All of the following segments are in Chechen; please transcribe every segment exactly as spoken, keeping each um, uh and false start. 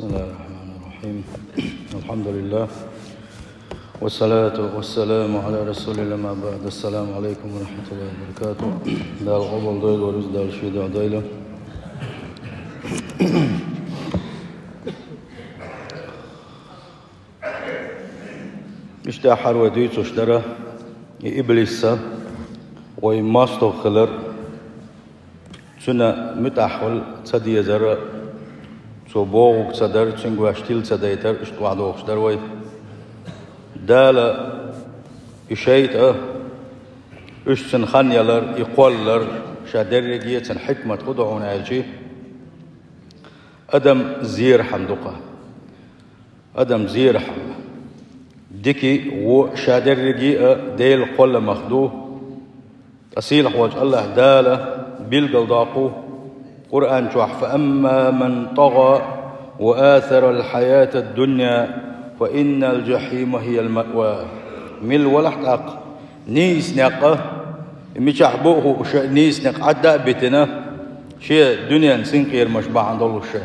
بسم الله الرحمن الرحيم. الحمد لله. والصلاة والسلام على رسول الله، ما بعد. السلام عليكم ورحمة الله وبركاته. Дала къобал дойла, варз Дала шеда дойла. Иштта хӀара вай дуьйцуш дар, и иблис, вай мостагӀа хилар, цунна муьтӀахь хила ца дезар, цо бохург ца дар, цуьнга ваьш тила ца дайтар, иштта охьадохуш дар вай. Дала и шайтӀа, уьш цунна хан ялар, и кхоллар, ша дерриге а цуьнан хьикмат хӀун ду хьуна аьлча, адам зерхьама ду-кх. Адам зерхьама. Дика, во, ша дерриге а Делан кхолламах ду. Ткъа сийлахьволчу АллахӀ Дала билгалдоккху Къуръан чохь: «فأما من طغى وآثر الحياة الدنيا فإن الجحيم هي المأوى». Мила валахь тӀаккха нийса некъ, мичахь бу хӀуъа ша нийса некъ Ӏадда а битина, шен дуьненан синкъерамаш бахьана долуш ша,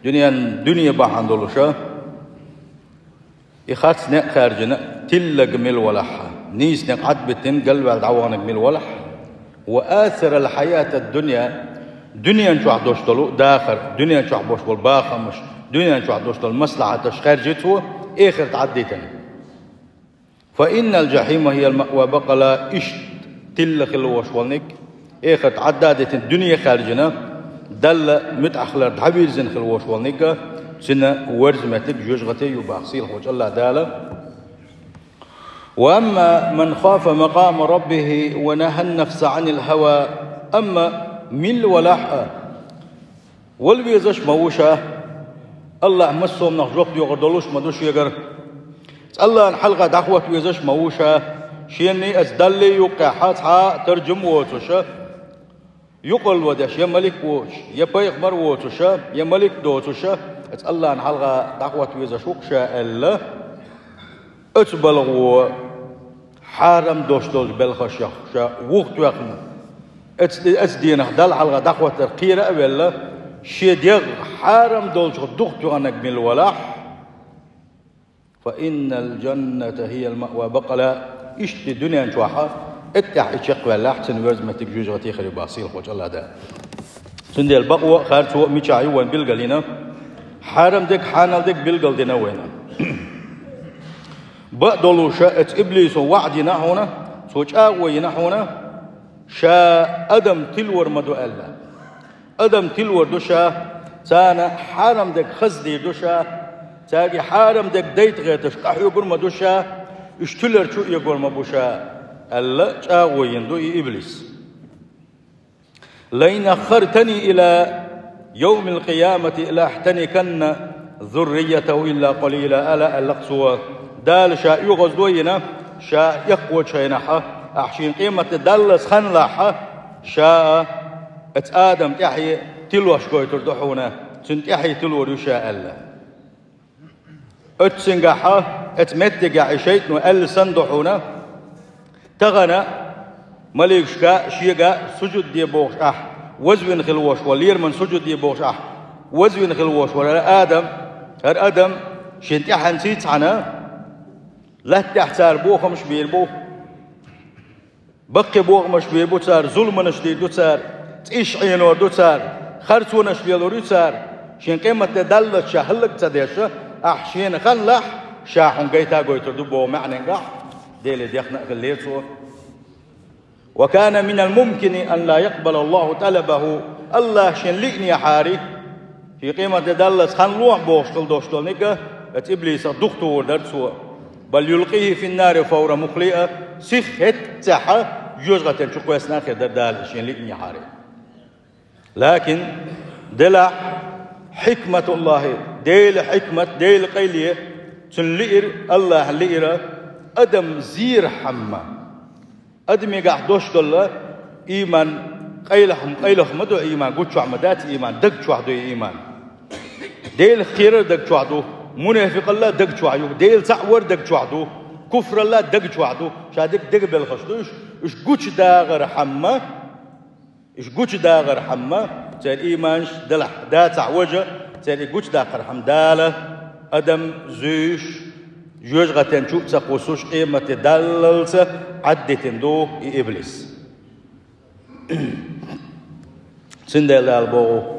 дуьненан дуьне бахьана долуш ша, и харц некъ хаьржина, тиллаг мила валахь, нийса некъ Ӏадбитина, галваьлла дӀаваханаг мила валахь, «وآثر الحياة الدنيا», дуьнен чохь долуш долу дахар, дуьнен чохь болуш болу бахамаш, дуьнен чохь долуш долу маслахьаташ хаьржи цо, эхарт Ӏаддитина. «فإن الجحيم هي المأوى», бакъала иштта тилла хила волуш волниг, эхарт Ӏадда а дитина, дуьне хаьржина, Далла муьтӀахь хилар дӀавирзина хила волуш волниг, цуьнан верза меттиг жоьжахати ю боху сийлахьволчу АллахӀ Дала. «وأما من خاف مقام ربه ونهى النفس عن الهوى», амма милла валахь а, вала везаш а ма ву ша, АллахӀ массо а хӀуманах жоп доьхур долуш а ма ду шегара. АллахӀна хьалха дӀахӀотта везаш а ма ву ша, шена а, аса Далла а юккъехь цхьа а таржам а воцуш а, юкъарло деш, я малик воцуш, я пайхамар воцуш а, я малик доцуш а, аса АллахӀна хьалха дӀахӀотта везаш ву-кх ша аьлла, оцу балхо хьарам долуш долчу белхашах ша вухатоьхна, оцу, оцу дийнахь Далла хьалха дӀахӀоттар кхера а велла, шен дегӀ хьарам долчух духатоьхнаг милла валахь, «فإن الجنة هي المأوى», бакъала иштта дуьнен чохь а, эттехь и чекхваьллехь, цуьнан верза меттиг жоьжахати хир ю боху сийлахьволчу АллахӀ Дала. Цундела бакъо а, харцо а мичахь ю вайна билгалйина, хьарам дерг, хьанал дерг билгалдина вайна. Бакъдолуш а, оцу иблисо ваӀда йина хьуна, цо чӀагӀо йина хьуна, ша адам тилор ма ду аьлла. Адам тилор ду ша, царна хьарам дерг хаза дийр ду ша, цаьрга хьарам дерг дайта гӀерташ къахьоьгур ма ду ша, уьш тилар чу эгор ма бу ша, аьлла, чӀагӀо йина ду и иблис. «لئن أخرتني إلى يوم القيامة لأحتنكن ذريته إلا قليلا», ала аьлла-кх цо. Дала ша оьгӀаздо а йина, ша эккхочу хенахь а, ахь шена къематде даллалц хан лахь а, ша а, оцу адам тӀаьхье тилош гойтур ду хьуна, цуьнан тӀаьхье тилор ю ша аьлла. Оцу цуьнгахь а, оцу меттигехь и шайтӀано аьлла санна ду хьуна, тахана маликашка а, шега а сужуд де бохуш ахь вазвина хила волуш вара, лераман сужуд де бохуш ахь вазвина хила волуш вара хӀара адам, хӀара адам шен тӀаьхьенца цхьаьна, лаьттахь цара бохамаш бийр бу. Баккхий бохамаш бийр бу цара, зуламаш дийр ду цара, цӀийш Ӏенор ду цара, харцонаш лелор ю цара, шен къематде даллалц ша хӀаллак а ца деш, ахь шена хан лахь, ша хьуна гайта а гойтур ду боху маьӀненгахь, Деле дехна а хилла цо. «وكان من الممكن أن لا يقبل الله طلبه», АллахӀа шена лиънехьара, шен къематде даллалц хан лохь бохуш хила долуш долу ниг а, оцу иблисах духатухур дара цо. «بل يلقيه في النار فورا مقليا», сиха хӀетта а ца хьа, жоьжахатин чу кхоьссина а хир дара Дала шена лиънехьара. Лакин делахь, хьикматуллахӀи, Делан хьикмат, Делан къайле, цунна лиира, АллахӀна лиира, адам зерхьама. Адамигахь дош долла, ийман къайлаха, къайлаха ма ду, ийман гуччохь ма дац, ийман даг чохь ду, ийман. Делах кхерар даг чохь ду, мунафикъалла даг чохь ю, Дела цхьаъ вар даг чохь ду, куфралла даг чохь ду, ша дерг дегабелхаш ду уьш, уьш гучудагӀархьама, уьш гучудагӀархьама, церан ийманаш делахь дацахь важа, Церан и гучадаккхархьама Дала адам зуьйш, жоьжахатен чу а ца кхуссуш, къематде даллалца Ӏаддитина ду и иблис. Цундела Дала боху: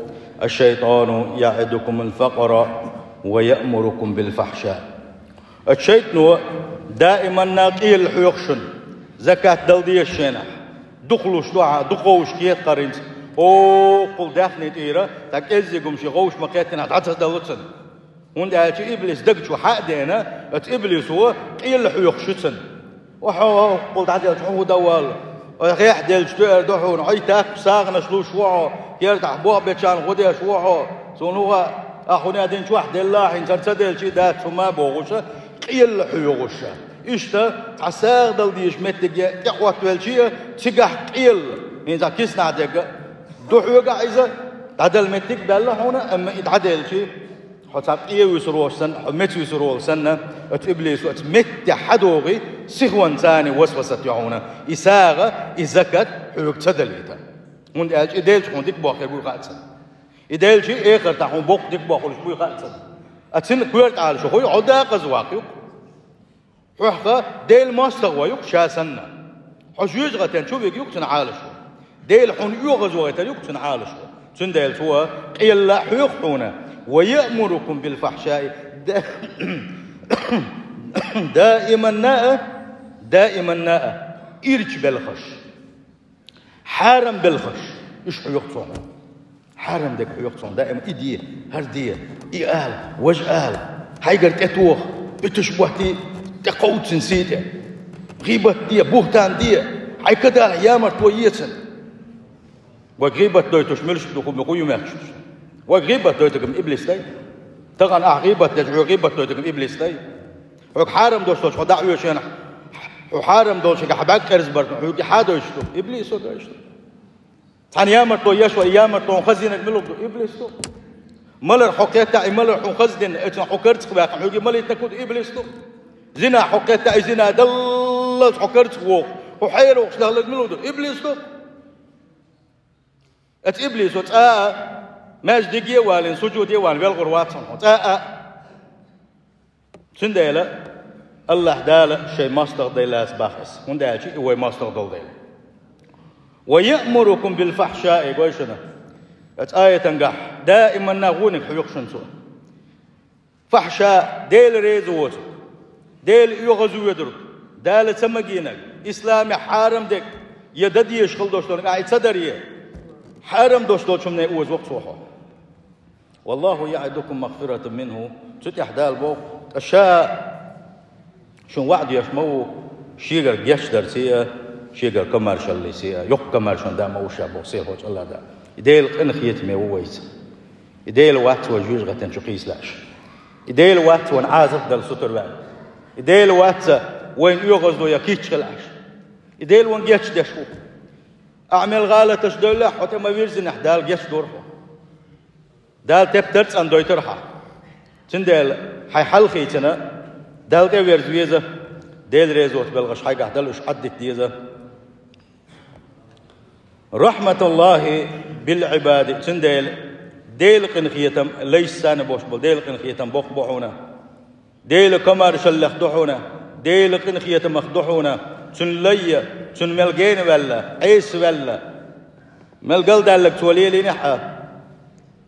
«الشيطان يعدكم الفقر ويأمركم بالفحشاء». Оцу шайтано даиманна къелла хьоьху шуна, закат дала деза шенахь, дукха луш ду хьан, дукха вовшах кхета хьо хӀинца, оккхул даьхни тӀера, цхьа кӀеззиг хӀума шен вовшах ма кхеттинехь, дӀа ца дало цунна. ХӀунда аьлча иблис даг чу хьа а деана, оцу иблисо къелла хьоьхуш ю цунна. Ва хьо, хьо, хьо, хӀоккхул дӀаделча хьо хӀун дан воллу? Ва хехь делча тоьар ду хьуна, хьо и таккха сагӀанаш луш ву хьо, кертахь бохбечарна гӀо деш ву хьо. Суна хӀун хаьа, ахь хӀун дина чохь делла, хӀинца хӀара ца делча и дац хӀума бохуша, къелла хьоьхуша. Иштта цхьа сагӀа дала дезаш меттиге тӀехӀоттавелча а, цигахь къелла, хӀинца киснахь дерг а ду хьоьгахь иза, дӀадала меттиг а баьлла хьуна, амма и дӀаделча, хьо цхьа къе вуьсур волуш санна, хьо меца вуьсур волуш санна, оцу иблисо оцу меттехь хьадогӀий, сихонца царна васвасат ю хьуна, и сагӀа, и закат хьоьга ца далийта. ХӀунда аьлча и делча хьуна дика бохург буй хаьа цунна. И делча эхартахь хьуна боккха дика бохуш буй хаьа цунна. А цуьнан коьрта Ӏалашо хуй, хьо декъаза ваккха юкъа. Хьох Делан мостагӀа ван юкъа ша санна. Хьо жоьжахатен чу вига юкъа цуьнан Ӏалашо. Дела хьуна оьгӀазвахийтар юкъа цуьнан Ӏалашо. Цундела цо къелла а хьоьху хьуна. «ويأمركم بالفحشاء». Да-, даиманна а, даиманна а ирча белхаш. Хьарам белхаш, уьш хьоьху цо хьуна. Хьарам дерг хьоьху цо хьуна. Даим и де, хӀара де, и ала, важа ала, хьайгара тӀетоха, уьтуш боттий, тӀекховда цуьнан сий тӀе. ГӀийбат де, бухӀтан де, хьайн кадалахь ямартло е цунна. Вайга гӀийбат дойтуш муьлш ду хӀума, хӀун ю моьттуш? Вайга гӀийбат дойтург-м иблис дай. Тахана ахь гӀийбат деш, хьоьга гӀийбат дойтург-м иблис дай. Хьоьга хьарам долуш долчу хьо дӀа а оьшуш, хьо хьарам долчуьнгахь бӀаьрг къерзабарна, хьоьга и хьан дойтуш ду? Иблисо дойтуш ду. Цхьана ямартло еш вара, и ямартло хьуна хаза динарг мила ду? Иблис ду. Малар хьо кхетта, и малар хьуна хаза дина, эцунах хьо карзах ваьккхина, хьоьга и малийтинарг хӀун ду? Иблис ду. Зинахь хьо кхетта, и зина даллалц хьо карзах воху, хьо хьеравоккхуш дахларг мила ду? Иблис ду. Оцу иблисо цкъа а маьждиге а валийна, сужуде а валийна, велхур вац хьуна хьо, цкъа а. Цундела Аллахь Дала шайн мостагӀа дай лаца боху иза, хӀунда аьлча и вай мостагӀа долу дела. «ويأمركم بالفحشاء», гой шуна, оцу аятангахь даиманна гӀониг хьоьху шуна цо. Фахьша, Дела реза воцург, Дела оьгӀазвоьдург, Дала ца магийнарг, исламехь хьарам дерг, я дан дезаш хила долуш долу, ахь и ца даре, хьарам долуш долчу хӀумане оза воккху цо хьо. «والله يعدكم مغفرة منه», цу тӀехь Дала боху, ткъа Ша шуна ваӀда деш ма ву, Шегара гечдарца а, Шегара комаьршаллица а, йоккха комаьршонан да ма ву Ша боху, сийлахьчу Аллахь Дала. И Делан къинхетаме ву вайца. И Дела вац вай жоьжахатен чу кхийса лаьаш. И Дела вац вайна Ӏазап дала сутара ваьлла. И Дела вац вайна оьгӀаздо я кийча хила Ӏаш. И Дела вайна гечдеш ву. Ахь мел гӀалаташ девллехь, хьо тӀе ма вирзинехь, Дала гечдора хьо. Дала тептар цӀанна дойтура хьан. Цундела хьайн хьал хийцина, Далла тӀе а верза веза, Дела реза воцу белхаш хьайгахь дала уьш Ӏаддита деза. «رحمة الله بالعباد», цундела Делан къинхетам, лайш санна бохуш болу Делан къинхетам боккха бу хьуна. Делан комаьршаллех ду хьуна, Делан къинхетамах ду хьуна, цуьнан лай а, цуьнан мел гена ваьлла, Ӏеса ваьлла, мел галдаьлларг цо лелийнехь а.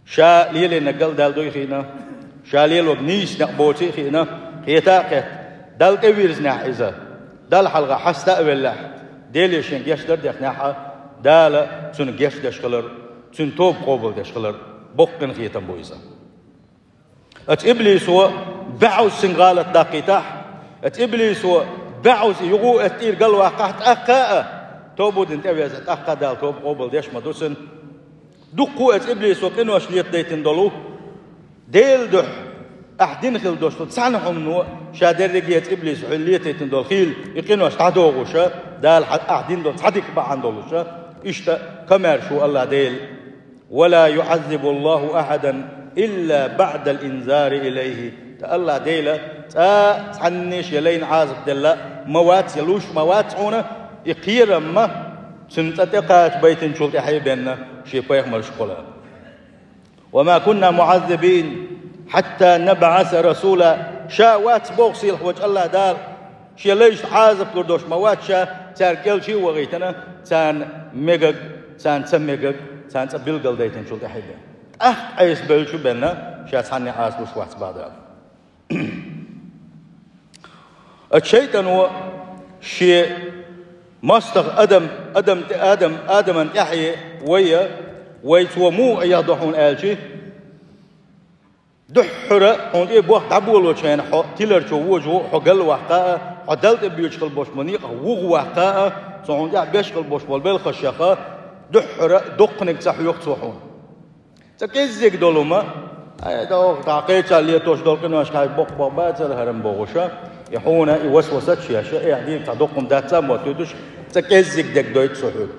Ша лелийнарг галдаьлла дуй хиъна, ша лелорг нийса некъ боций а хиъна, кхета а кхетта, Далла тӀе вирзинехь иза, Далла хьалха хьаста а веллехь, Деле шен гечдар а дехнехь а, Дала цунна гечдеш хилар, цуьнан тоба къобалдеш хилар, боккха къинхетам бу иза. Оцу иблисо баьӀуза цуьнга гӀалат даккхийтахь, оцу иблисо баьӀуза юха а оцу тӀера галваккхахь, тӀаккха а тоба дина тӀевеза, тӀаккха а Дала тоба къобалдеш ма ду цуьнан. Дуккха а оцу иблисо къинош летадайтина долу, Делан дуьхьа ахь дина хила долуш долу цхьана хӀумано ша дерриге а оцу иблисо хьуна летайтина долу хийла и къинош дӀадохуша, Дала хьан ахь дина долу цхьа дика бахьана долуша, иштта комаьрша ву Аллахь Дела. «ولا يعذب الله أحدا إلا بعد الإنذار إليه». Ткъа Аллахь Дела цкъа а цхьаннеш а я лайна Ӏазап делла ма вац, я луш ма вац хьуна, и кхерам а цуьнан цкъа тӀекхача байтинчул тӀаьхьа бенна шен пайхамаршкахула. وما كنا معذبين حتى نبعث رسولا. Ша вац боху сийлахь волчу АллахӀ Дала, Шен лайшна Ӏазап лур долуш ма вац Ша, цаьрга кӀел чу а вахийтина, царна мегаг, царна ца мегаг, царна цкъа билгалдайтинчул тӀаьхьа бен. ТӀаккха Ӏеса бевлча бен Ша цхьанна а Ӏазап луш вац боху Дала. Оцу шайтӀано шен мостагӀа адам, адам, адам, адаман тӀаьхье вай, вай цо муха Ӏеха до хьуна аьлча, дуьххьара хьуна тӀе бохк дӀаболочу хенахь хьо тиларчо вожо, хьо галваккха а, хьо Далла тӀе боьдуш хила болуш болу некъах вуха ваккха а, цо хьуна тӀехь беш хила болуш болу белхаш яха, дуьххьара доккханиг ца хьоьху цо хьуна. Цкъа кӀеззиг долу ма, ай, доху, дӀа кхечарна летош долу къиношкахь боккха-боккха бацара хӀара бохуша, и хьуна, и васвасат шеша, эхь дийна цхьа доккхун дац а мотуьйтуш, цкъа кӀеззиг дерг дойту со хьоьга.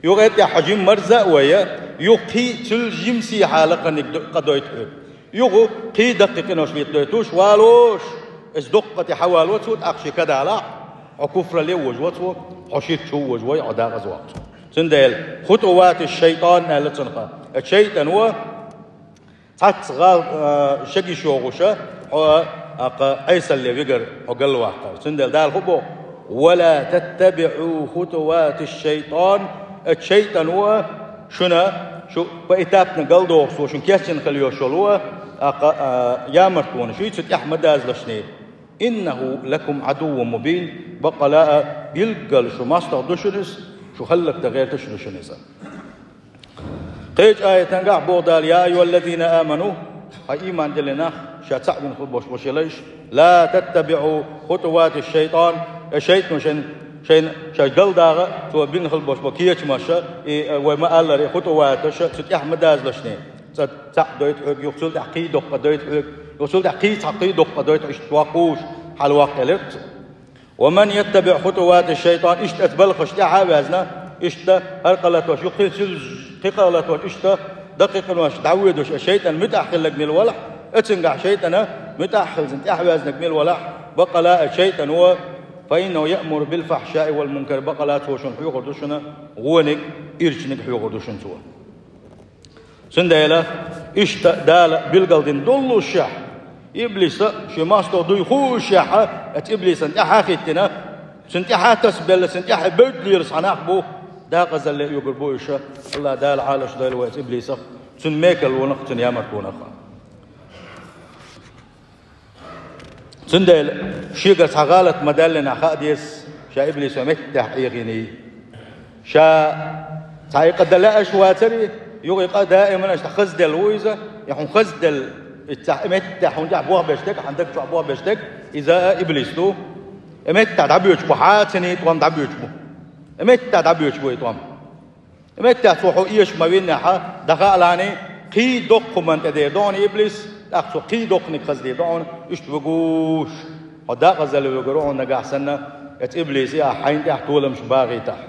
Юха тӀехь хьо жимма марза а вайя, юха кхий цуьлла жимма сехьа лакхарниг до-, къа дойту хьоьга. Юха кхий даккхий къинош летадойтуш, валош, иза доккха тӀе хьавало цо, тӀаккха шен кадалахь, хьо куфрале вожо цо, хьо ширк чу вожо вай, хьо дакъаза ваккха цо. Цундела хутӀуватиш шайтӀан аьлла цунах. Э, шайтӀан ву, цхьацца гӀал-, а, шегиш йогӀуша, хьо, а, кха, Ӏесалле вигар хьо галваккхар. Цундела Дала хӀун боху? «Ва ла таттабиӀу хутуватиш шайтӀан». Э, шайтӀан ву, шуна, шу поэтапно галдоху цо, шун кечйина хила йолуш йолу, а, кха, а, ямартонаш, шуьйцу тӀехь ма дазлашний. «Иннаху лакум Ӏадуввун мубин», баккъала а, билггал шу мостагӀа ду шуна иза, шу хӀаллакдан гӀерташ ду шуна иза. Кхечу аятангахь боху Дала: «Я айюхаллазина аману», хьан ийман делла нах, ша цхьаъ вина хила болуш бу шелайш, «ла таттабиӀу хутуватиш шайтӀан», э, шайтӀано шайн, шайн, шайн галдагӀа, цо бина хила болуш бу кечамаша, и, э, вай ма-аллара, хутуваташа, цу тӀехь ма дазлашний. Цкъа цхьаъ дойту хьоьга, юха цул тӀаьхьа кхий доккха дойту хьоьга, юха цул тӀаьхьа кхий цхьа кхий доккха дойту, иштта ваккхуш, хьалаваккха элира цо. «Ва ман яттабиӀ хутуватиш шайтӀан», иштта оцу балхаш тӀаьхьа а ваьзна, иштта хӀара къа латош, юха кхин цуьллуш кхин къа латош, иштта даккхий къинош дӀавоьдуш, э, шайтӀан муьтӀахь хилларг мила валахь, оцуьнгахь шайтӀана муьтӀахь хилзина тӀаьхьа ваьзнарг мила валахь, баккъала а шайтӀан ву, «фа иннаху яъмуру бил фахьшаи вал мункар», баккъала цо шуна хьоьхур ду шуна гӀониг, ирчаниг хьоьхур ду шуна цо. Цундела иштта Дала билгалдина доллушехь, иблиса шен мостагӀа дуй хуушехьа, оцу иблисан тӀаьхьа а хӀиттина, цуьнан тӀаьхьа а тасабелла, цуьнан тӀаьхьа бевдда лелаш цхьа нах бу, дакъазалле оьгур бу уьш, АллахӀ Дала Ӏалаш дойла вай оцу иблисах, цуьнан мекалонах, цуьнан ямартонах. Цундела шегара цхьа гӀалат ма-даьллинехь хаа деза, ша иблисо меттехь Ӏехийний. Ша цхьа и къа дан лаьаш вацаре, юха и къа даиман аша хазделла ву иза, и хьуна хазделла, и цхьа и меттехь хьуна тӀехь бохбеш дерг, хьан даг чохь бохбеш дерг, иза а иблис ду. И меттехь дӀабоьдуш бу, хьацаний тӀом дӀабоьдуш бу. И меттехь дӀабоьдуш бу и тӀом. Меттехь цо хьо эша ма-виннехьа, даха а ланий, кхий доккха хӀуманна тӀедер ду хьуна иблис, тӀаккха цо кхий доккханиг хаза дийр ду хьуна, иштта вуьгуш. Хьо дакъазалла вуьгур ву хьуна нагахь санна, оцу иблисе ахь хьайна тӀехь толамаш багӀийтахь.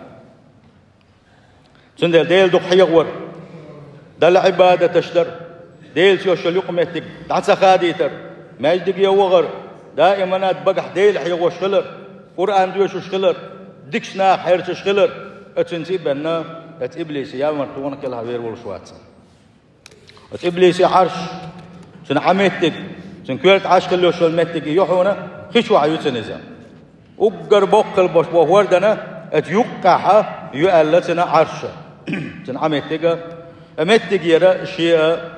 Цундела Дела дукха хьехор, Далла Ӏибадаташ дар, Делаца йолу юкъаметтиг дӀа ца хадийтар, маьждиге вахар, даиманат багахь Дела хьехош хилар, Къуръан доьшуш хилар, дикачу наха хьерчаш хилар, оцуьнца а бенна, оцу иблисе ямартлонах кӀелхьа вер волуш вац. Оцу иблисе Ӏарш, цуьнан Ӏа меттиг, цуьнан коьрта Ӏаш хила йолуш йолу меттиг и ю хьуна, хи чохь ю цуьнан иза. Уггар боккха хила болуш бу хӀордана, оцу юккъехьа ю аьлла цуьнан Ӏарша. Цуьнан Ӏа меттига, а меттигера шен а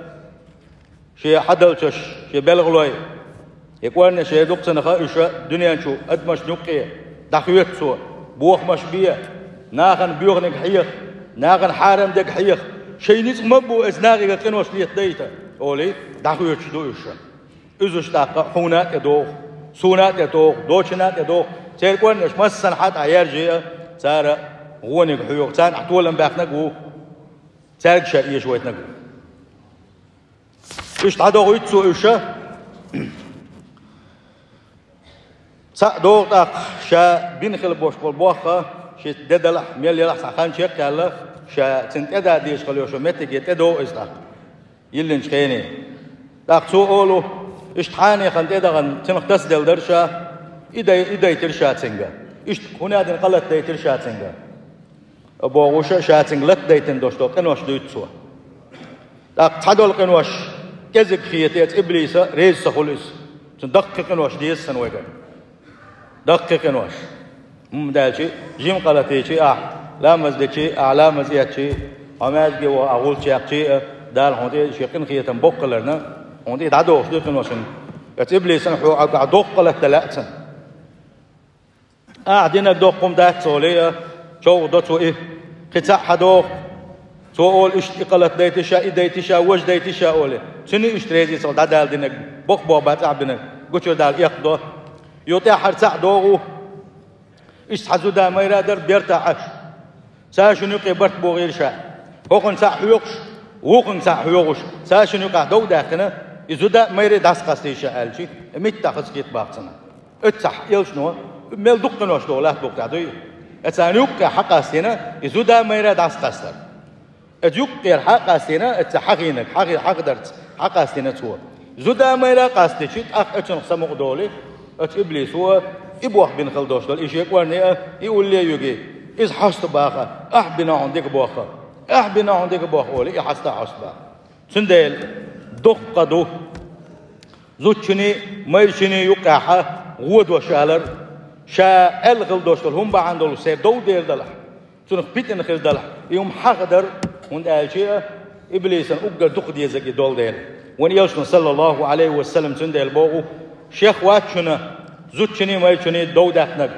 шен хьадалчаш, шен белхалой, и кӀорнеш дукха ца наха уьш дуьнен чу адамашна юккъе дӀахоьцу цо, бохамаш бе, нахана боьханиг хьеха, нахана хьарам дерг хьеха, шайн ницкъ ма бу иза нахе къинош летадайта, олий, дӀахоьцуш ду уьш. Уьзуш тӀаккха хьуна а тӀедогӀу, суна а тӀедогӀу, дочана а тӀедогӀу, церан кӀорнеш массанхьа тӀехь яржий а, цара гӀониг хьоьху, царна ахь толам баьхнаг ву, цаьрга ша эшавайтинаг ву. Иштта дӀадохуьйту цо уьш. Цхьаъ догӀу тӀаккха ша бина хила болуш болу бохха, шен де далахь, мел ялахь цхьа хан чекхъяьлла, ша цуьнан тӀеда дезаш хила йолчу меттиге тӀедогӀу иза тӀаккха, йиллинчу хене. ТӀаккха цо олу, иштта хьанехана тӀедахана цунах тасаделла дара ша, и дай-, и дайтира ша цуьнга. Иштта хӀун аьлла къа латадайтира ша цуьнга. Бохуша ша цуьнга латадайтина долуш долу къинош дуьйцу цо. ТӀаккха цхьадолу къинош кӀезиг хета, эца иблиса реза ца хуьлу иза. Цунна даккхий къинош деза сан вайгара. Даккхий къинош. ХӀунда аьлча, жима къа латийча ахь, ламаз дича ахь, ламаз эцча, хьо маьждиге ваха ахь гӀулч яьккхича а, Дала хьуна тӀе шен къинхетам боккхаларна, хьуна тӀе дӀадохуш ду къиношна. Эца иблисан хьо ахь доккха къа латта лаьа цунна. Ахь динарг доккха хӀума дац олий а, човха до цо и. Кхин цхьаъ хьадоху. Цо олу иштта и къа латта дайтиша, и дайтиша, важа дайтиша олий. Цуьнан иштта реза ца хуьлу дӀадала динарг, боккха боху бац ахь бинарг, гучуьра Дала эккхадо. Юха тӀаьххьара цхьаъ догӀу. Иштта хьан зуда майра дара бертахь Ӏаш. Ца шуна юкъе барт богӀийра ша. ХӀокхунна цхьаъ хьоьхуш, вукхунна цхьаъ хьоьхуш, ца шуна юкъахь дов даьккхина, и зуда а майре дӀасакъастийша аьлча, и миттахь хаза кхета бахцана. Оццахь элчано, мел дукха къинош догӀу латта букъ тӀехь дуй? Эцарна юккъе хьакъастийна, и зуда а майра дӀасакъастар. Эца юккъера хьакъастийна, эца хьахийнарг, хьахи-, хьахдарца хьакъастийна цо. Зуда а майра къастича, тӀаккха оцунах самукъа долий, оцу иблисо и бохбина хила долуш долу, и шен кӀорне а, и улле а юьгий. Иза хьоста баха, ахь бина хьуна дика боху, ахь бина хьуна дика боху олий, и хьоста а хьоста баха. Цундела доккха къа ду. Зудчунний, майрачунний юккъехь гӀо дош алар, ша аьлла хила долуш долу хӀума бахьана долуш церан дов дер далахь, цунах питана хир далахь, и хӀума хьахадар, хӀунда аьлча а иблисан уггар дукха дезарг и долу дела. Вайн элчано, саллаллаху Ӏалайхи ва саллам, цундела боху: «Шех вац шуна зудчунний, майрачунний дов даьккхинарг».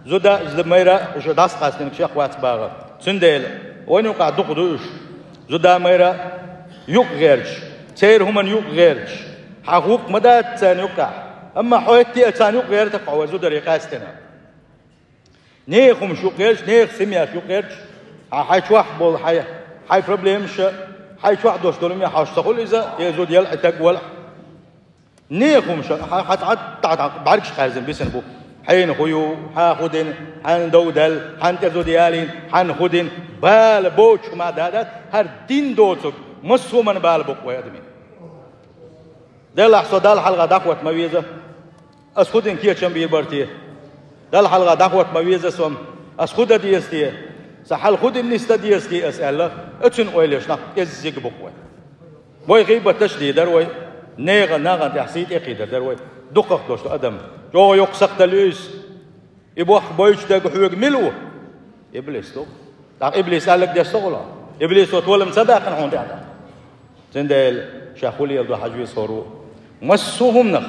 Зуда а, майра а уьш дӀасакъастинарг шех вац баха. Цундела вайна юкъахь дукха ду уьш. Зуда а, майра а юкъа гӀерташ, церан хӀуманна юкъа гӀерташ. Хьан гӀуллакх ма дац царна юккъехь. Амма хьо хӀетте а царна юкъа гӀертахь хьо вайн зударий къаьстина. Нехан хӀумаш юкъа гӀерташ, нехан семьяш юкъа гӀерташ. Хьан хьайн чохь болу хьайн, хьайн проблемаш а, хьайн чохь долуш долу хӀума хьош ца хуьлу иза, я зуда яла а, таг вала а. Нехан хӀумаш, хьан, хьан цхьа а, цхьа а бӀаьргаш кхаьрзина бисина бу. Хьайна хӀун ю, хьан хӀун дина, хьан дов даьлла, хьан тӀе зуда ялийна, хьан хӀун дина, бала боцуш хӀума дан дац, хӀара дин доцург, массо а хӀуманна бала бу-кх вайн адамийн. Делахь со Далла хьалха дӀахӀотта ма веза. Ас хӀун дина кечам бийр бара те? Далла хьалха дӀахӀотта ма веза со. Ас хӀун дан деза те? Сан хьал хӀун дина нисдан деза те ас аьлла, оцунна ойла еш нах кӀеззиг бу-кх вайн. Вай гӀийбаташ а дийр дара вай, нехан нахана тӀехь сий тӀекхийдар дара вай. Дукхах долуш ду адам. ЧӀогӀа йоккха сакхталла ю иза. И бохку бойтуш дерг хьоьга мила ву? Иблис ду. ТӀаккха иблис аьлларг деш ца хуьлу? Иблисо толам ца баьккхина хьуна тӀехь тӀаккха? Цундела ша хӀун леладо хьажа веза хӀора а. Массо а хӀуманах,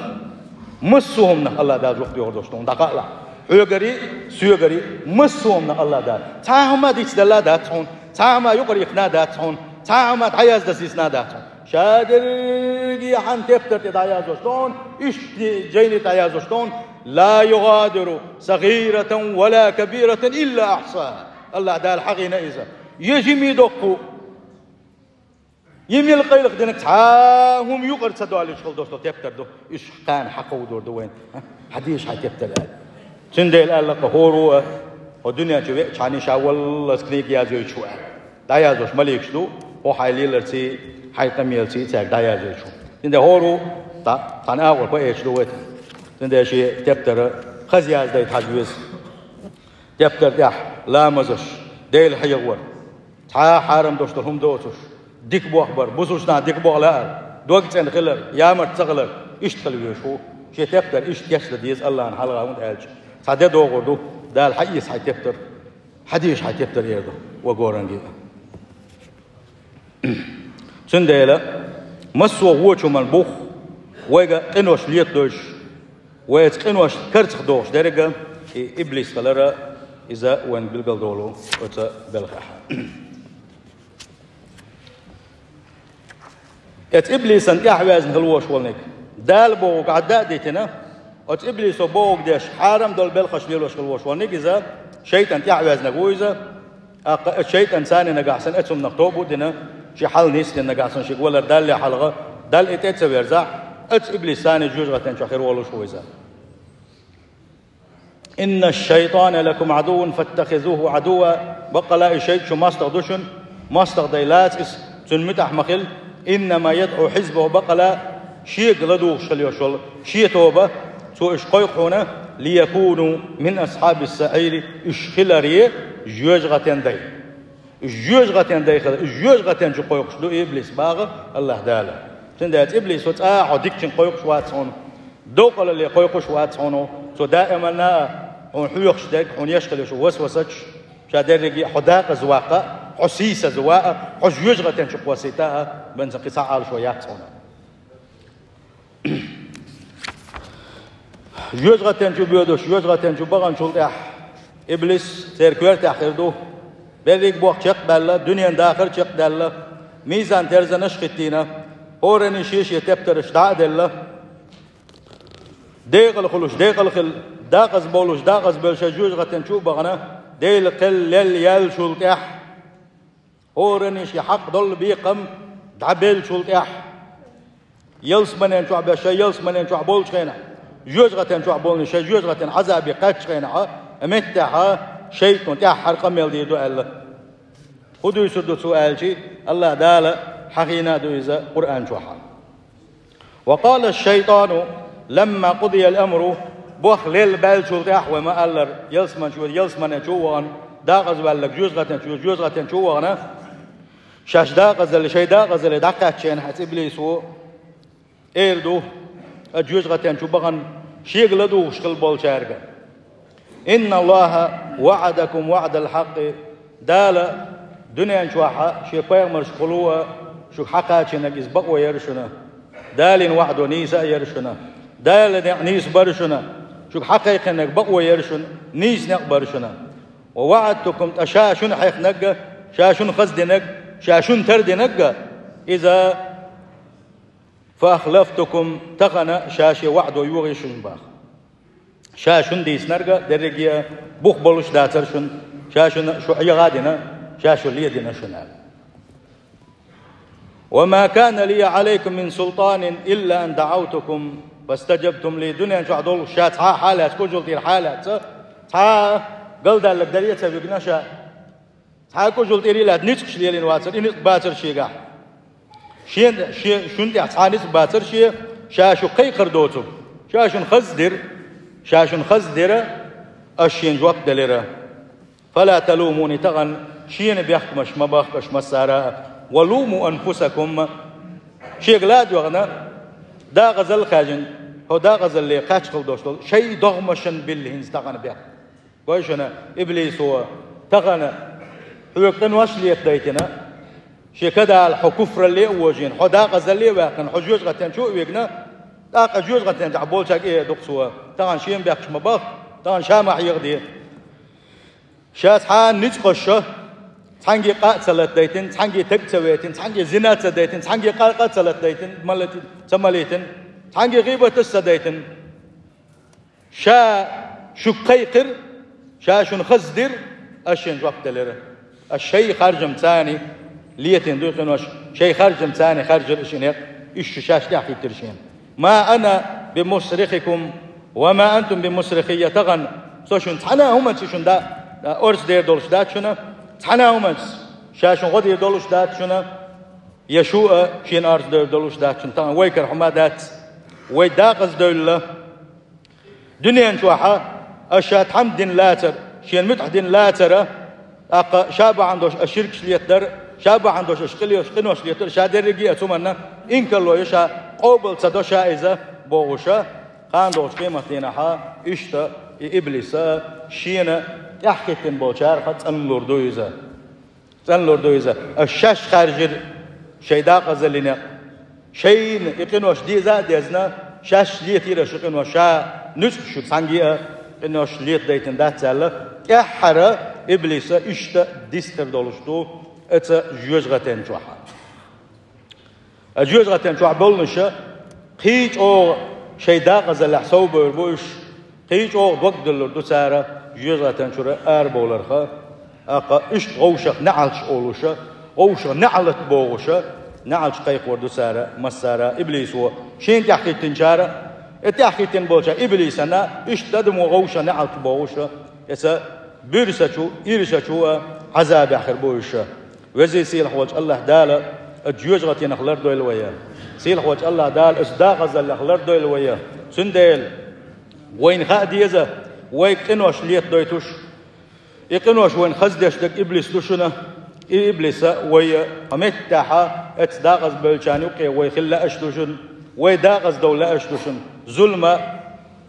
массо а хӀуманах АллахӀ Дала жоп доьхур долуш ду хьуна, дӀакхаъ лахь. Хьоьгарий, соьгарий, массо а хӀуманах АллахӀ Дала. Цхьа а хӀума дицдалла дац хьуна, цхьа а хӀума юкъара йихна дац хьуна, цхьа а хӀума дӀаяздан сийсна дац хьуна. Шадерриге хьан тептар тӀе дӀаязош ду хьуна, иштта жайни дӀаязош ду хьуна: «Ла югъадиру сагъиратан ва ла кабиратан илла ахьсаха». АллахӀ Дала хьахийна иза. Я жимий доккху, я мел къайлаха динарг, цхьа а хӀума юкъара ца долуьйтуш хила долуш долу тептар ду. Уьш кхана хьакховдор ду вайна. Хьан деза хьайн тептар аьлла. Цундела аьлла-кх хӀора а, хӀокху дуьнен чу веача хьуна ша валлалц книга язйойтуш ву аьлла. ДӀаязъеш маликаш ду, хьо хьайн леларций, хьайн къамелаций цаьрга дӀаязйойтуш ву. Цундела хӀора а, цхьа, цхьана агӀор поэташ ду вай. Цундела шен тептар хаза яздайта хьажа веза. Тептар тӀехь ламазаш, Дела хьехор, цхьа а хьарам долуш долу хӀума доцуш, дика болх бар, бусулба нахана дика болх лаар, дог цӀена хилар, ямарта ца хилар, иштта хила везаш ву. Шен тептар иштта кечдан деза АллахӀна хьалха, хӀунда аьлча цхьа де догӀур ду, Дала хьаэца хьайн тептар, хьан деза хьайн тептар эр ду, ва горанге. Цундела массо а вочу хӀуманна бух, вайга къинош летадойтуш, вай оцу къиношна карзахдохуш дерг а, и иблис хилар а, иза вайна билгалдолу оцу белхахь. Оцу иблисан тӀаьхьаваьзна хила волуш волниг, Дала бохург Ӏадда а дитина, оцу иблисо бохург деш, хьарам долу белхаш лелош хила волуш волниг иза, шайтӀан тӀаьхьаваьзнарг ву иза. ТӀаккха оцу шайтӀанца нагахь санна оцу хӀуманах тоба а дина, шен хьал нисдина нагахь санна шега валар Далла хьалха, Далла и тӀе а ца верзахь, оцу иблисца жоьжахатин чохь хир волуш ву иза. «Инна шайтӀана лакум Ӏадуввун фаттахизуху Ӏадувва». Баккъала и шайтӀа шун мостагӀа ду шуна, мостагӀа дай лаца иза, цунна муьтӀахь ма хила. «Иннама ядӀу хьизбаху», баккъала шега ладугӀуш хила йолуш волу шен тоба, цо уьш кхойкху хьуна, «лиякуну мин асхьабис саӀири», уьш хиларе жоьжахатин дай. Жоьжахатен дай хила, жоьжахатен чу кхойкхуш ду иблис, боху АллахӀ Дала. Цундела иблисо цкъа а хьо дикачуьнга кхойкхуш вац хьуна, доккхалле кхойкхуш вац хьуна. Цо даиманна а хьуна хьоьхуш дерг, хьуна еш хила йиш йолу васвасаш, ша дерриге а хьо декъаза ваккха а, хьо сийсаза ван а, хьо жоьжахатен чу кхоссийта а, бен сан кхин цхьа Ӏалашо яц хьуна. Жоьжахатен чу боьдуш, жоьжахатен чу баханчул тӀаьхьа иблис церан коьртехь хир ду. Берриг боху чекхбаьлла, дуьненан дахар чекхдаьлла, мизан-терзанаш а хӀиттийна, хӀоранна шен-шен тептарш дӀа а делла, декъала хуьлуш, декъала хилла, декъаза болуш, декъаза белла шайн жоьжахатен чу а бахана, Делан кхел лелла яьллачул тӀаьхьа, хӀоранна шен хьакъ долу бекхам дӀабеллачул тӀаьхьа, ялсаманен чохь беш шайн ялсаманен чохь болчу хенахь, жоьжахатен чохь болу шайн жоьжахатин Ӏазабе кхаьччу хенахь, меттехь шайтӀано тӀаьххьара къамел дийр ду аьлла. ХӀун дуьйцур ду цо аьлча, АллахӀ Дала хьахийна а ду иза Къуръан чохь. «وقال الشيطان لما قضي الأمر», боху лелла баьллачул тӀаьхьа, вай ма-аллара, ялсаман чу, ялсаманен чу а вахана, декъаза ваьлларг жоьжахатен чу, жоьжахатен чу а вахана, шаьш декъазалла, шайн декъазалле дӀакхаьччу хенахь, иблисо эр ду, а жоьжахатен чу бахана, шега ладугӀуш хилла болчаьрга: «إن الله وعدكم وعد الحق». Дала дуьнен чохь шен пайхамаршкахула а шуьга хьакхачийнарг иза бакъо яра шуна. Далин ваӀдо нийса а яра шуна. Далин некъ нийса бара шуна. Шуьга хьакхайкхийнарг бакъо яра шуна. Нийса некъ бара шуна. «ووعدتكم», ткъа ша шуна хьехнарг а, ша шуна хаза динарг а, ша шуна тардинарг а, иза «فأخلفتكم», тахана ша шен ваӀдо йохийша шуна боху. Ша шуна дийцинарг а дерриге а бух болуш дацара шуна, ша шуна шу Ӏеха а дина, ша шу ледина шуна аьлла. «وما كان لي عليكم من سلطان إلا أن دعوتكم فاستجبتم لي». Дуьнен чохь долуш ша цхьа а хьалаца, кужал тӀера хьалаца, цхьа а галдаьлларг даре а ца вигна ша. Цхьа а кужал тӀера а лаьцна ницкъаш лелийна вацара, и ницкъ бацара шегахь. Шен, шен, шуна тӀехь цхьа а ницкъ бацара шен, ша шу кхайкхар доцург. Ша шуна хаза дира, ша шуна хаза дира, аш шена жоп делира. «فلا تلوموني», тахана шена бехкамаш ма бахка аш массара а. «ولوموا أنفسكم». Шега ла а доьгӀна, декъазалла хаьжина, хьо декъазалле кхаьчна хила долуш долу шайн догӀмашна билла хӀинца тахана бехк. Гой шуна, иблисо тахана хьоьга къинош летадайтина, шен кадала хьо куфралле а вожийна, хьо декъазалле а ваьккхина, хьо жоьжахатен чу а вигна, тӀаккха жоьжахатен чохь болчаьрга эр ду-кх цо: тахана шена бехкаш ма бахка, тахана ша ма хьехаде. Ша цхьана ницкъаша, цхьаьнгге къа а ца латадайтина, цхьаьнгге таг а ца вейтина, цхьаьнгге зина а ца дайтина, цхьаьнгге къа-, къа а ца латадайтина, ма лати-, ца малийтина, цхьаьнгге гӀийбаташ а ца дайтина. Ша шуьга кхайкхира, ша шуна хаза дира, аш шена жоп делира. Аш шайн харжамца летийна ду и къинош, шайн харжамца хаьржира аш и некъ, уьш шу шаьш тӀехь хӀиттира шена. «ما أنا بمصرخكم وما أنتم بمصرخي», тахана со шуна цхьана а хӀуманца шуна да, орца дер долуш дац шуна, цхьана а хӀуманца ша шуна гӀо дийр долуш дац шуна, я шу а шена орца дер долуш дац шуна, тахана вай кара хӀума дац, вай декъаза девлла. Дуьнен чохь аша ша тхьамда дина лацара, шена муьтӀахь дина лацара, тӀаккха ша бахьана долуш аша ширкаш летадара, ша бахьана долуш аша къинош, къинош летадара, ша дерриге а цу хӀуманна инкарло йо, ша къобал ца до ша иза бохуша, кхана долчу къематдийнахьа иштта и иблиса шена тӀаьхьахӀиттина болчарах цӀанлур ду иза. ЦӀанлур ду иза. Аш шаьш хаьржира шайн декъазаллин некъ. Шайна и къинош деза а дезна, шаьш летийра шу къинош, ша нуьцкъаш шу цхьаьнгге а къинош летадайтина дац аьлла, тӀаьххьара иблиса иштта дистхир долуш ду оцу жоьжахатен чохь. Ас жоьжахатен чохь боллуша, кхин а чӀогӀа шайн декъазаллехь совбевр бу уьш, кхин а чӀогӀа дог дуьллур ду цара жоьжахатен чуьра арабовларха, тӀаккха иштта вовшах неӀалт олуша, вовшах неӀалт бохуша, неӀалт кхайкхор ду цара массара, иблисо шена тӀаьхьахӀиттинчара, и тӀаьхьахӀиттина болчара иблисана иштта адамо вовшах неӀалт бохуша, эца буьрсачу, ирсачу а Ӏазабехь хир бу уьш. Везий сийлахь волчу АллахӀ Дала оцу жоьжахатинах лардойла вай. Сийлахь волчу АллахӀ Дала оцу декъазаллех лардойла вай. Цундела вайна хаа деза, вайга къинош летадойтуш, и къинош вайна хаза деш дерг иблис ду шуна. И иблиса вай хӀа меттехьа эцу дакъазбевллачарна юкъе вай хила лаьаш ду шуна, вай дакъаздовла лаьаш ду шуна, зулама,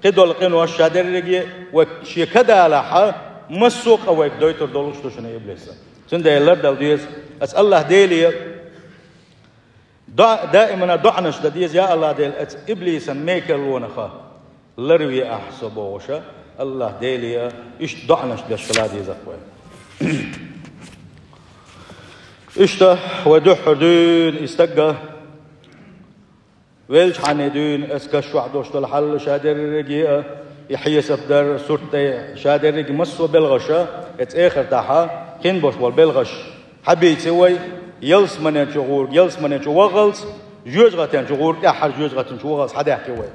кхидолу къинош ша дерриге а вай шен ка далахьа, массо а къа вайга дойтур долуш ду шуна иблиса. Цундела лардала деза, аса Аллахь Деле доӀа, даимана доӀанаш дан деза, я Аллахь Дела, аса иблисан мекарлонах ларве ахьа со бохуша, Аллахь Деле иштта доӀанаш деш хила деза-кх вай. Иштта вай дуьххьара дуьйна и стаг веллачхьана дуьйна, аса каш чохь долуш долу хьал ша дерриге а, и хьесап дар, сурт дай ша дерриге массо а белхаша, эцу эхартахьа хин бош болу белхаш хьабийци вай, ялсамане чу гӀур-, ялсамане чу ваххалц, жоьжахате чу гӀур-, тӀаьххьара жоьжахатин чу ваххалц хьадаьккхи вай.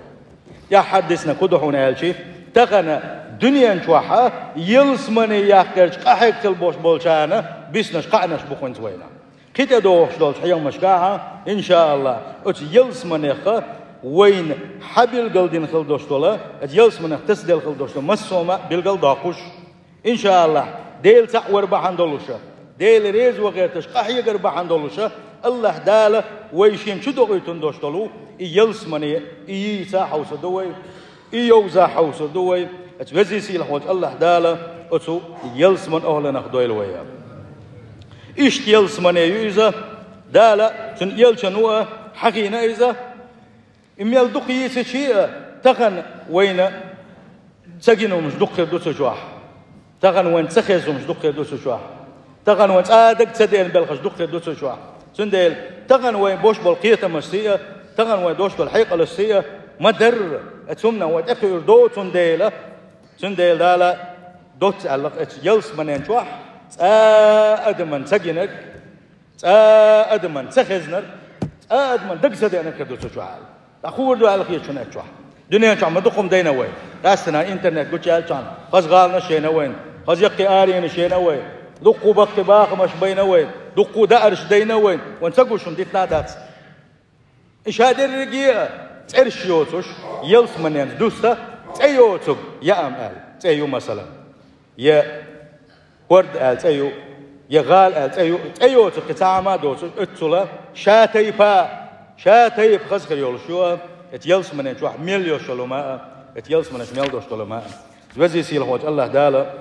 ТӀаьххьара дисна ку ду хьуна аьлчи, тахана дуьнен чохьа ялсамане яккхарчу къахьегна хила бош болчарна биснарш, кхаънаш бу хӀинца вайна. Кхин тӀедогӀуш долчу хьехамашкахьа, иншааллахь, оцу ялсаманеха вайна хьабилгалдина хила дош долу, оцу ялсаманех тасаделла хила дош долу массо а ма билгал доккхуш. Иншааллахь, Дела цхьаъ вар бахьана долуша, Дела реза ван гӀерташ къахьегар бахьана долуша, Аллахь Дала вай шен чу докъуьйтун дош долу, и ялсамане, и йийца хьовса ду вай, и йовза хьовса ду вай, оцу везий сийлахь волчу Аллахь Дала оцу ялсаман охӀланах дойла вай. Иштта ялсамане ю иза, Дала цуьнан элчано а хьахийна иза, и мел дукха йийцичи а, тахана вайна ца гина хӀумаш дукха хир ду цу чохь. Тахана вайн ца хезна хӀумаш дукха хир ду цу чохь. Тахана вайн цкъа а дага ца деана белхаш дукха хир ду цу чохь. Цундела тахана вайн бош болу кхетамашций а, тахана вайн дош долу хьекъалашций а, ма-дарра, оцу хӀуманах вай тӀекхуьур ду, цундела, цундела Дала доцца аьлла-кх, оцу ялсаманен чохь цкъа а адаман ца гинарг, цкъа а адаман ца хезнарг, цкъа а адаман дага ца деанарг хир ду цу чохь аьлла. ТӀаккха хӀун хир ду аьлла хета шуна оцу чохь? Дуьнен чохь ма дукха хӀума дайна вай. Къаьстина интернет гучуяьллачхьана, хаза гӀаланаш йайна вайна, хаза яккхий аренаш йайна вай, дуккха баккхий бахамаш байна вай, дуккха даарш дайна вай, вайн ца гуш хӀума дитина а дац. И ша дерриге а цӀераш йоцуш, ялсаманенца дуста цӀе йоцург яам аьлла, цӀе ю, масала, я хӀорд аьлла цӀе ю, я гӀала аьлла цӀе ю, цӀе йоцург кхин цхьа хӀума а доцуш, оццула ша тайпа, ша тайпа хаза хир йолуш ю, эцу ялсаманен чохь мел йолуш йолу хӀума а, эцу ялсаманаш мел долуш долу хӀума а. Везий сийлахь волчу Аллахь Дала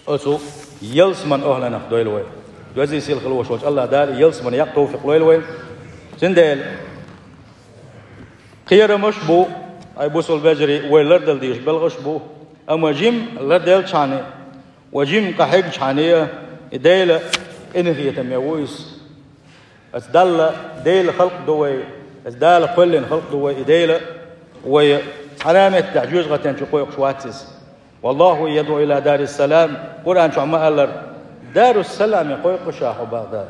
оцу ялсаман охӀланах дойла вай. Везий сийлахь волчу Аллахь Дала ялсамане яккха товфикъ лойла вай. Цундела кхерамаш а бу, ай бусалба вежарий, вай лардала дезаш белхаш а бу, амма жима ларделчхьана, вай жима къахьегчхьана, и Дела къинхетаме ву иза. Аса Далла, Дела халкъ ду вай, аса Дала кхоьллина халкъ ду вай, и Дела вай цхьана а меттехь жоьжахатен чу кхойкхуш вац иза. «Валлаху ядӀу ила дарис-салам», Къуръан чохь ма-аллара, Дарус-Саламе кхойкхуш ша хьо баха Дала.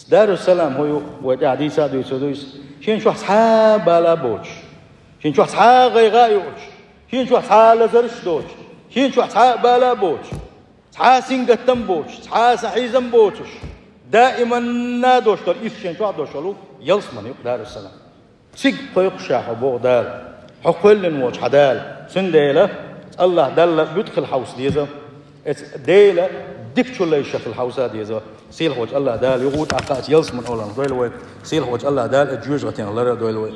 Дарус-Салам хӀун ю, вай тӀаьхьа дийца а дуьйцур ду иза. Шен чохь цхьа а бала а боцуш, шен чохь цхьа а гӀайгӀа а йоцуш, шен чохь цхьа а лазарш а доцуш, шен чохь цхьа а бала а боцуш, цхьа а сингаттам а боцуш, цхьа а сахьийзам а боцуш, даиманна а дош долу, иза шен чохь а дош долу ялсамане ю-кх Дарус-Салам. Цига кхойкхуш ша хьо боху Дала, хьо кхоьллина волчу хьан Дала. Цундела Аллахь Далла буьту хила хьовса деза, эцу Дела дика чулайша хила хьовса деза. Сийлахь волчу Аллахь Дала юха а тӀаккха а ялсаман олалла дойла вай. Сийлахь волчу Аллахь Дала эцу жоьжахатен лара а дойла вай.